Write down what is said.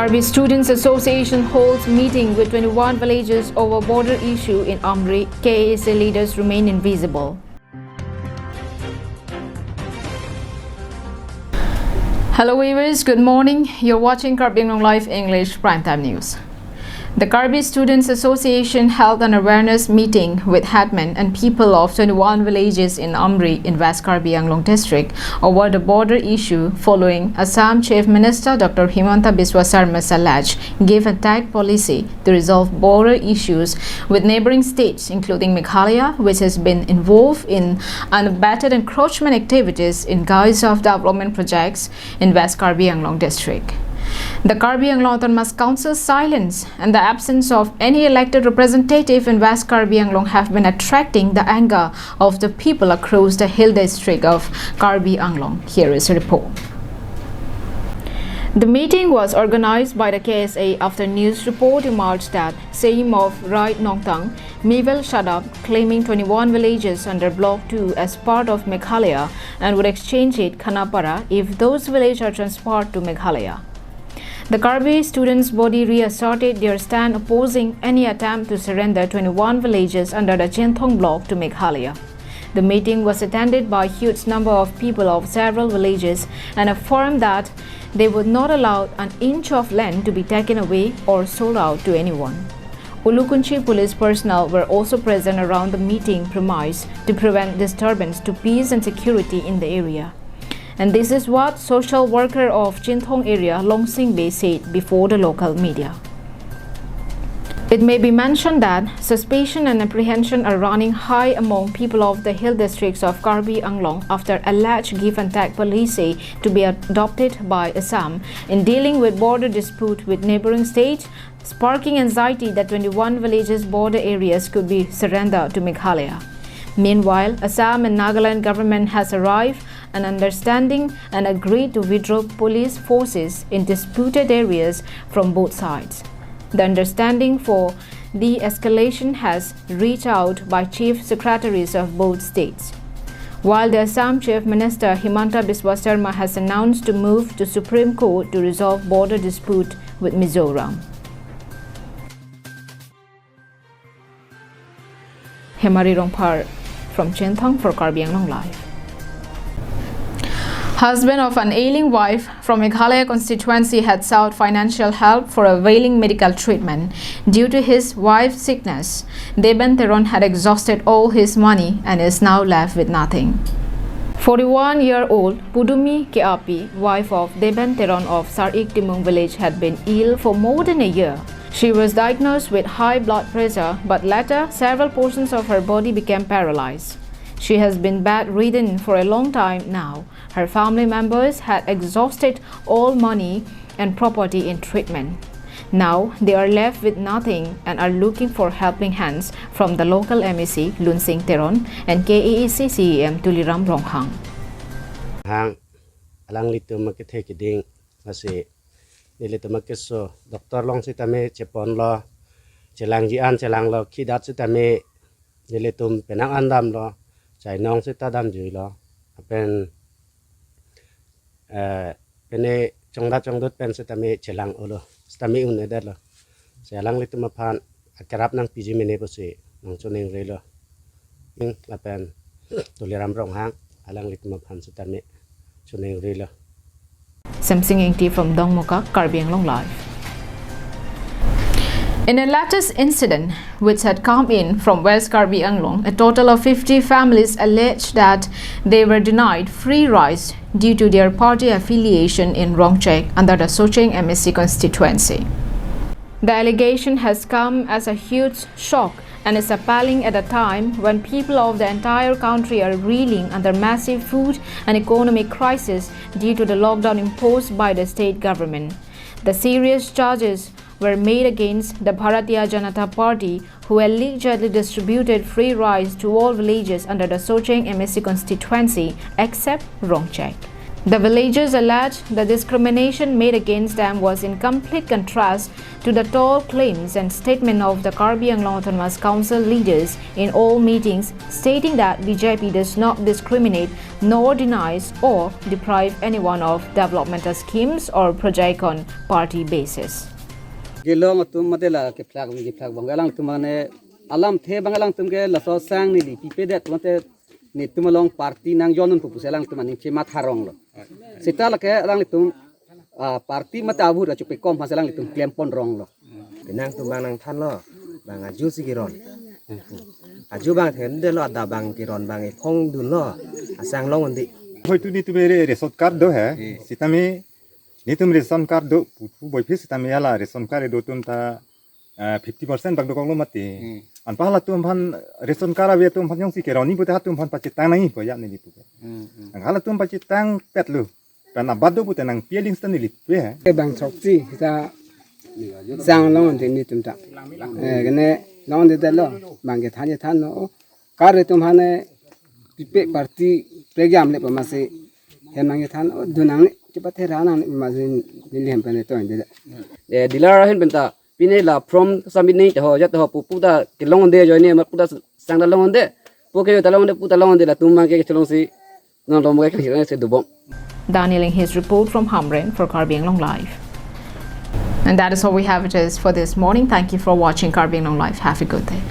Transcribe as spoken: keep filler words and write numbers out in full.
Karbi Students Association holds meeting with twenty-one villages over border issue in Amri, K A A C leaders remain invisible. Hello viewers, good morning. You're watching Karbi Anglong Live English Primetime News. The Karbi Students Association held an awareness meeting with headmen and people of twenty-one villages in Amri in West Karbi Anglong district over the border issue following Assam Chief Minister Doctor Himanta Biswa Sarma's alleged give and take policy to resolve border issues with neighboring states, including Meghalaya, which has been involved in unabated encroachment activities in guise of development projects in West Karbi Anglong district. The Karbi Anglong Autonomous Council's silence and the absence of any elected representative in West Karbi Anglong have been attracting the anger of the people across the hill district of Karbi Anglong. Here is a report. The meeting was organized by the K S A after news report emerged that Seyum of Rai Nongtang, Mewal Shadap, claiming twenty-one villages under Block two as part of Meghalaya and would exchange it Khanapara if those villages are transferred to Meghalaya. The Karbi students body reasserted their stand opposing any attempt to surrender twenty-one villages under the Chinthong Block to Meghalaya. The meeting was attended by a huge number of people of several villages and affirmed that they would not allow an inch of land to be taken away or sold out to anyone. Ulukunchi police personnel were also present around the meeting premise to prevent disturbance to peace and security in the area. And this is what social worker of Chinthong area, Longsing Bey, said before the local media. It may be mentioned that suspicion and apprehension are running high among people of the hill districts of Karbi Anglong after alleged give and take policy to be adopted by Assam in dealing with border dispute with neighboring state, sparking anxiety that twenty-one villages border areas could be surrendered to Meghalaya. Meanwhile, Assam and Nagaland government has arrived an understanding and agreed to withdraw police forces in disputed areas from both sides. The understanding for de-escalation has reached out by chief secretaries of both states. While the Assam Chief Minister Himanta Biswa Sarma has announced to move to Supreme Court to resolve border dispute with Mizoram. Hemari Rongphar from Chinthong for Karbi Anglong Live. Husband of an ailing wife from Meghalaya constituency had sought financial help for availing medical treatment. Due to his wife's sickness, Deben Teron had exhausted all his money and is now left with nothing. Forty-one-year-old Pudumi Keapi, wife of Deben Teron of Sarik Timung village, had been ill for more than a year. She was diagnosed with high blood pressure, but later several portions of her body became paralyzed. She has been bedridden for a long time now. Her family members had exhausted all money and property in treatment. Now they are left with nothing and are looking for helping hands from the local M A C Lunsing Teron and K A A C C E M Tuliram Ronghang. Hang, alanglitum akethe keding, lasi nelitum akeso doctor along sitame cheponlo, chelangji an chelanglo, khidat sitame nelitum penang an damlo, chainong sita damjuilo, lapen, eh, pine chongda chongdut pen sitame chelang-olo, sitame un-edetlo. Si alanglitum aphan akerap nangpiji mene pusi nangchoningrilo. Ing lapen Tuliram Ronghang alanglitum aphan sitame choningrilo. Semsing Ingti from Dongmukak, Karbi Anglong Live. In a latest incident, which had come in from West Karbi Anglong, a total of fifty families alleged that they were denied free rice due to their party affiliation in Rongchek under the Socheng M A C constituency. The allegation has come as a huge shock and is appalling at a time when people of the entire country are reeling under massive food and economic crisis due to the lockdown imposed by the state government. The serious charges were made against the Bharatiya Janata Party, who allegedly distributed free rice to all villages under the Socheng M A C constituency except Rongchek. The villagers allege the discrimination made against them was in complete contrast to the tall claims and statement of the Karbi Anglong Autonomous Council leaders in all meetings, stating that B J P does not discriminate nor denies or deprive anyone of developmental schemes or project on party basis. Gelong atum mate la kephlak kephlak abang alangtum mane alamthe abang alangtum ke laso sang neli pipedet mate netum along party nangjon un pusi alangtum aning chematha ronglo. Seta lake alanglitum ah, party mate a-vote kachepekom aphansi alanglitum klempon ronglo. Penang atum abang nangthanlo, bang aju si keron. Aju abang thende lo, adap abang keron abang ephong dunlo, asang long un-e. Hoitu netum ere ration card do he, sitame netum ration card do pu thu boiphe sitame hala ration card do atum ta ah, fifty percent abang dokoklo mati. Anpa halatum aphan ration card ave atum aphan jongsi keron-i pute halatum aphan pachetang nangji pu ya neli puke. Ang halatum pachetang petlo. Pen abat do pute nangpi aling seta neli pu he. Ke bang throksi ta sang long un-e netum ta. Eh, kene long un-e detlo. Bang kethan chethanlo. O, card atum aphan pipe party program le pamasi hem nangkethan, o, dun nangne, chepathe ra nangne pamasi neli hem pen to un-e det. Eh, dealer ahin pen ta pine la form submit nangji ho, ajat ho pu pu ta kelong un-e ajoine amat pu ta sang ta long un-e. Pu ke ta long un-e, pu ta long un-e, latum abang ke chelongsi nang long ke kali se dobom. Daniel Enghis report from Hamren for Karbi Anglong Live. And that is all we have it is for this morning. Thank you for watching Karbi Anglong Live. Have a good day.